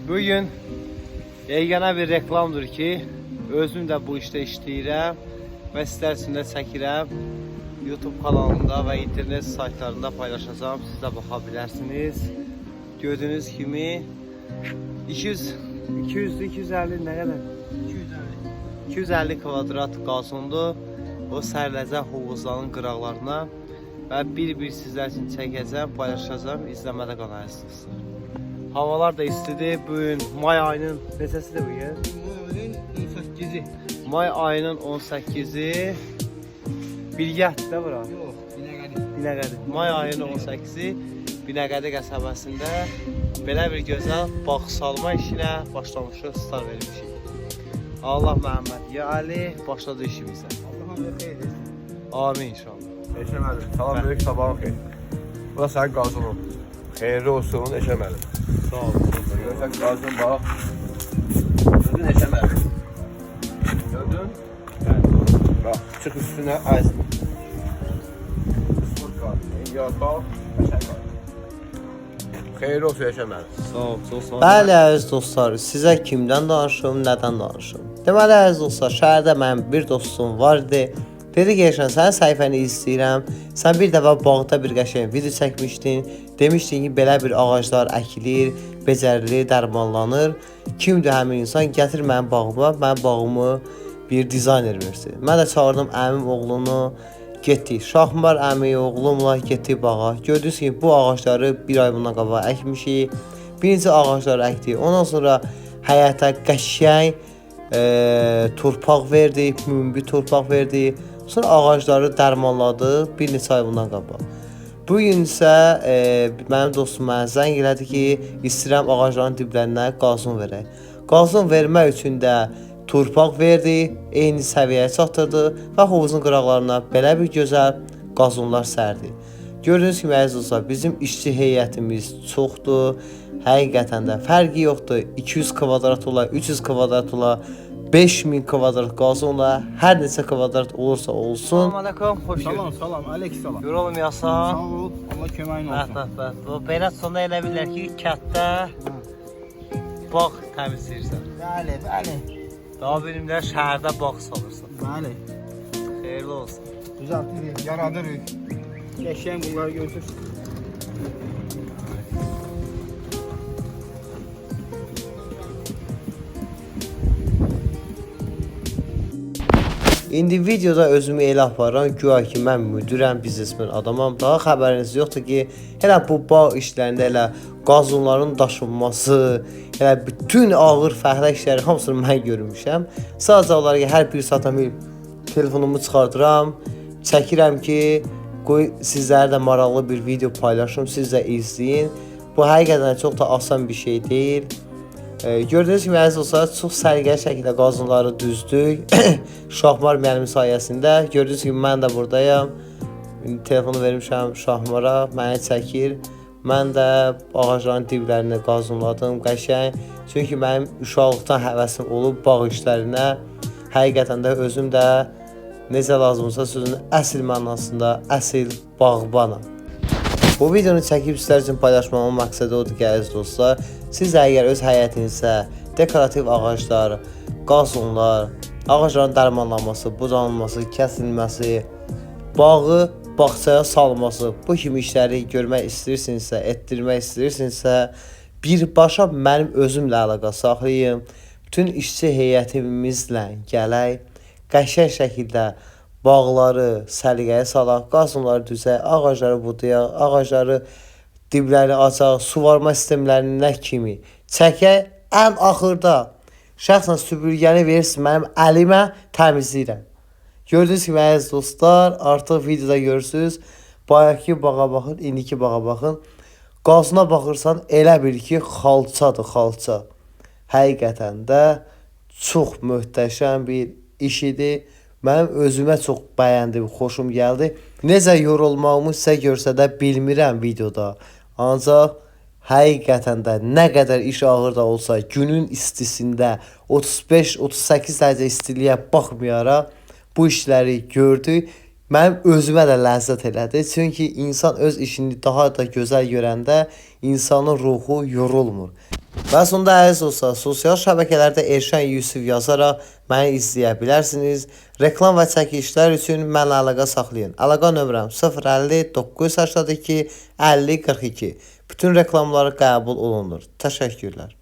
Bugün yeganə bir reklamdır ki, özüm də bu işdə işləyirəm və sizlər üçün də çəkirəm. YouTube kanalında və internet saytlarında paylaşacağım. Siz də baxa bilərsiniz. Gördüyünüz kimi 200 200 250 nə qədər? 250. 250 kvadrat qazondur. O səriləcək hovuzların qıraqlarına və bir-bir sizlər üçün çəkəcəm, paylaşacağım. İzləmədə qalın əziz dostlar. Havalar da istidir. Bu gün may ayının neçəsidir bu gün? Mayın 18-i. May ayının 18-i Bilgəhdir də bura. Yox, Binəqədi. Binəqədi. May ayının 18-i Binəqədi qəsəbəsində belə bir gözəl bağ salma işinə başlamışıq, start vermişik. Allah Məhəmməd ya Ali başladı işimizə. Allah'a xeyir etsin. Amin inşallah. Eşə müəllim, salam böyük sabahın xeyir. Bu da sənin qazonun. Xeyirli olsun Eşə müəllim. Sağ olun. Görürsən qazon bax. Gördün Eşə müəllim. Gördün? Bax, çıx üstünə əz. Sport qazon. Yataq, qəşəng qazon. Xeyirli olsun Eşə müəllim. Sağ ol, çox sağ ol. Bəli, əziz dostlar, sizə kimdən danışım, nədən danışım? Deməli, əziz dostlar, şəhərdə mənim bir dostum var idi. Dedi ki, Elşən, sənin səhifəni izləyirəm. Sən bir dəfə bağda bir qəşəng video çəkmişdin. Demişdin ki, belə bir ağaclar əkilir, becərilir, dərmanlanır. Kimdir həmin insan? Gətir mənim bağıma, mənim bağımı bir dizayner versin. Mən də çağırdım əmim oğlunu. Getdik. Şahmar əmi oğlumla getdik bağa. Gördünüz ki, bu ağacları bir ay bundan qabaq əkmişik. Birinci ağacları əkdik. Ondan sonra həyətə qəşəng torpaq verdik, münbit torpaq verdik. Sonra ağacları dərmanladıq bir neçə ay bundan qabaq. Bu gün isə mənim dostum mənə zəng elədi ki, istəyirəm ağacların diblərinə qazon verək. Qazon vermək üçün də torpaq verdi, eyni səviyyəyə çatdırdı və hovuzun qıraqlarına belə bir gözəl qazonlar sərdi. Gördüyünüz kimi əziz dostlar, bizim işçi heyətimiz çoxdur. Həqiqətən də fərqi yoxdur. 200 kvadrat ola, 300 kvadrat ola, 5000 kvadrat qazon ola, hər neçə kvadrat olursa olsun. Salam aleyküm, xoş gördük. Salam, salam, aleyküm salam. Yorulum yasan. Sağ ol, Allah köməyin Bəh, olsun. bəh, bəh. Bu belə sonda elə bilirlər ki, kənddə bağ təmizləyirsən. Bəli, bəli. Daha bilimlər şəhərdə bağ salırsan. Bəli. Xeyirli olsun. Düzəltirik, yaradırıq. Qəşəng bunları görürsünüz. İndi videoda özümü elə aparıram, güya ki mən müdirəm, biznesmen adamam. Daha xəbəriniz yoxdur ki, elə bu bağ işlərində elə qazonların daşınması, elə bütün ağır fəhlə işləri hamısını mən görmüşəm. Sadəcə olaraq ki, hər bir saata bir telefonumu çıxardıram, çəkirəm ki, qoy sizlərə də maraqlı bir video paylaşım, siz də izləyin. Bu həqiqətən çox da asan bir şey deyil. Gördüyünüz kimi əziz dostlar, çox səliqəli şəkildə qazonları düzdük. Şahmar müəllim sayəsində. Gördüyünüz kimi mən də buradayam. İndi telefonu vermişəm Şahmara, məni çəkir. Mən də ağacların diblərini qazonladım qəşəng. Çünki mənim uşaqlıqdan həvəsim olub bağ işlərinə. Həqiqətən də özüm də necə lazımsa sözün əsl mənasında əsl bağbanam. Bu videonu çəkib sizlər üçün paylaşmamın məqsədi odur ki, əziz dostlar, siz də əgər öz həyətinizdə dekorativ ağaclar, qazonlar, ağacların dərmanlanması, budanılması, kəsilməsi, bağı bağçaya salması, bu kimi işləri görmək istəyirsinizsə, etdirmək istəyirsinizsə, birbaşa mənim özümlə əlaqə saxlayın. Bütün işçi heyətimizlə gələk, qəşəng şəkildə bağları səliqəyə salaq, qazonları düzək, ağacları budayaq, ağacları dibləri açaq, suvarma sistemlərini nə kimi çəkək, ən axırda şəxsən süpürgəni verirsiniz mənim əlimə təmizləyirəm. Gördüyünüz kimi əziz dostlar, artıq videoda görürsünüz. Bayaqki bağa baxın, indiki bağa baxın. Qazına baxırsan elə bil ki, xalçadır, xalça. Həqiqətən də çox möhtəşəm bir iş idi. Mənim özümə çox bəyəndim, xoşum gəldi. Necə yorulmağımı sizə görsədə bilmirəm videoda. Ancaq həqiqətən də nə qədər iş ağır da olsa, günün istisində 35-38 dərəcə istiliyə baxmayaraq bu işləri gördük. Mənim özümə də ləzzət elədi. Çünki insan öz işini daha da gözəl görəndə insanın ruhu yorulmur. Və sonda əziz dostlar, sosial şəbəkələrdə Elşən Yusif yazaraq məni izləyə bilərsiniz. Reklam və çəkilişlər üçün mənlə əlaqə saxlayın. Əlaqə nömrəm 050 982 50 42. Bütün reklamlar qəbul olunur. Təşəkkürlər.